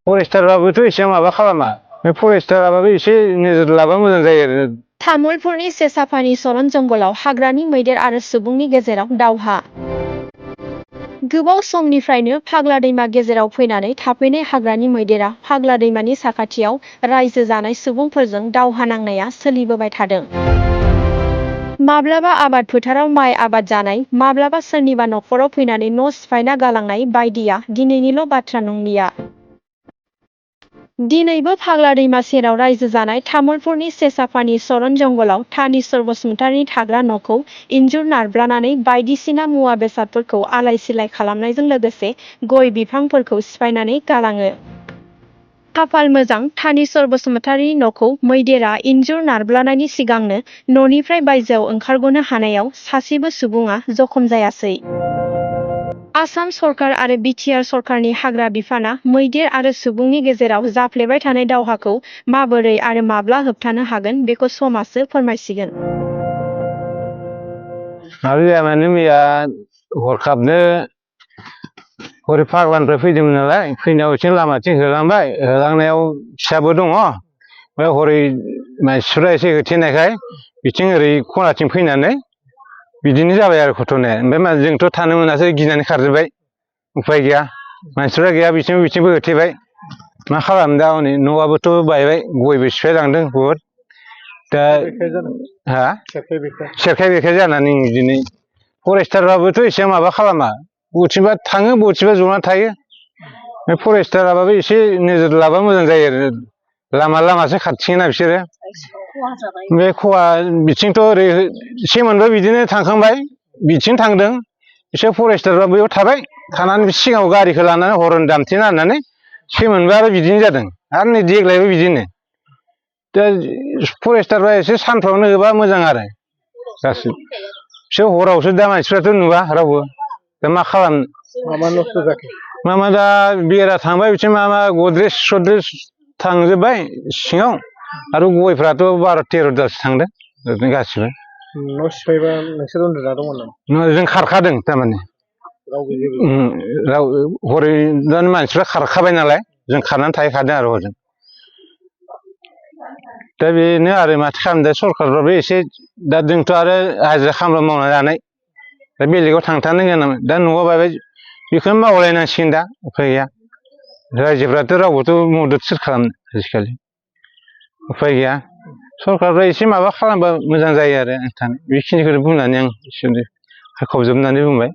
फरेस्टारबाबोथ' एसे माबा खालामा बे फरेस्टाराबाबो एसे नोजोर लाबा मोजां जायो आरो। तामुलपुरनि सेसाफानि सरन जंगलाव हाग्रानि मैदेर आरो सुबुंनि गेजेराव दावहा। गोबाव समनिफ्रायनो फाग्ला दैमा गेजेराव फैनानै थाफैनाय हाग्रानि मैदेरा फाग्ला दैमानि साखाथियाव रायजो जानाय सुबुंफोरजों दावहा नांनाया सोलिबोबाय थादों। माब्लाबा आबाद फोथाराव माइ आबाद जानाय, माब्लाबा सोरनिबा नखराव फैनानै न' सिफायना गालांनाय बायदिया दिनैनिल' बाथ्रा नंलिया। दिनैबो फाग्ला दैमा सेराव रायजो जानाय तामुलपुरनि सेसाफानि सरन जंगलाव थानेश्वर बसुमतारिनि थाग्रा न'खौ इन्जुर नारब्लानानै बायदिसिना मुवा बेसादफोरखौ आलाय सिलाय खालामनायजों लोगोसे गय बिफांफोरखौ सिफायनानै गालाङो। खाफाल मोजां, थानेश्वर बसुमतारिनि न'खौ मैदेरा इन्जुर नारब्लानायनि सिगांनो न'निफ्राय बायजोआव ओंखारगनो हानायाव सासेबो सुबुङा जखम जायासै। आसाम सरकार आरो बिटिआर सरकारनि हाग्रा बिफाना मैदेर आरो सुबुंनि गेजेराव जाफ्लेबाय थानाय दावहाखौ माबोरै आरो माब्ला होबथानो हागोन बेखौ समाजो फोरमायसिगोन। माबा जाया माने मैया हरखाबनो हरै फाग्लानिफ्राय फैदोंमोन नालाय, फैनायाव एसे लामाथिं होलांबाय, होलांनायाव फिसाबो दङ, ओमफ्राय हरै मानसिफ्रा एसे होथेनायखाय बिथिं ओरै खनाथिं फैनानै बिदिनो जाबाय आरो घटनाया। ओमफ्राय जोंथ' थानो मोनासै, गिनानै खारजोब्बाय, उफाय गैया, मानसिफ्रा गैया, बिथिंबो होथेबाय, मा खालामनो दा हनै न'आबोथ' बायबाय, गयबो सिफायलांदों बुहुद। दा सेरखाय बेरखाय जानानै दिनै फरेस्टारबाबोथ' एसे माबा खालामा, बबेथिंबा थाङो बबेथिंबा जना थायो। बे फरेस्टाराबाबो एसे नोजोर लाबा मोजां जायो आरो। लामासो खाथिना बिसोरो। बे खहा बिथिंथ' ओरै सेमोनबो बिदिनो थांखांबाय, बिथिं थांदों, एसे फरेस्टारबा बैयाव थाबाय, थानानै सिगाङाव गारिखौ लानानै हरन दामथेना होनानै सेमोनबो आरो बिदिनो जादों, आरो नै देग्लायबो बिदिनो। दा फरेस्टारबा एसे सानफ्रावनो होबा मोजां आरो गासिबो। बिसोर हरावसो दा मानसिफ्राथ' नुवा रावबो, दा मा खालामनो। मा दा बेरा थांबाय, बिथिं मा गद्रेज सद्रेज थांजोब्बाय सिङाव, आरो गयफ्राथ' 12-13 दालसो थांदों ओरैनो गासिबो। न' सिफायबा नोंसोर उन्दुना दंमोन नामा? जों खारखादों थारमाने। हरै दानि मानसिफ्रा खारखाबाय नालाय, जों खारनानै थाहैखादों आरो हजों। दा बेनो आरो माथो खालामनो, दा सरकारफ्राबो एसे, दा जोंथ' आरो हाजिरा खामला मावना जानाय, दा बेलेगाव थांथारनो गोनांमोन, दा न'आ बायबाय, बेखौनो मावलायनांसिगोन दा, उफाय गैया। रायजोफ्राथ' रावबोथ' मदद सोर खालामनो आजिखालि, उफाय गैया। सरकारफ्रा एसे माबा खालामबा मोजां जायो आरो आं बेखिनिखौनो बुंनानै आं एसेयावनो खावजोबनानै बुंबाय।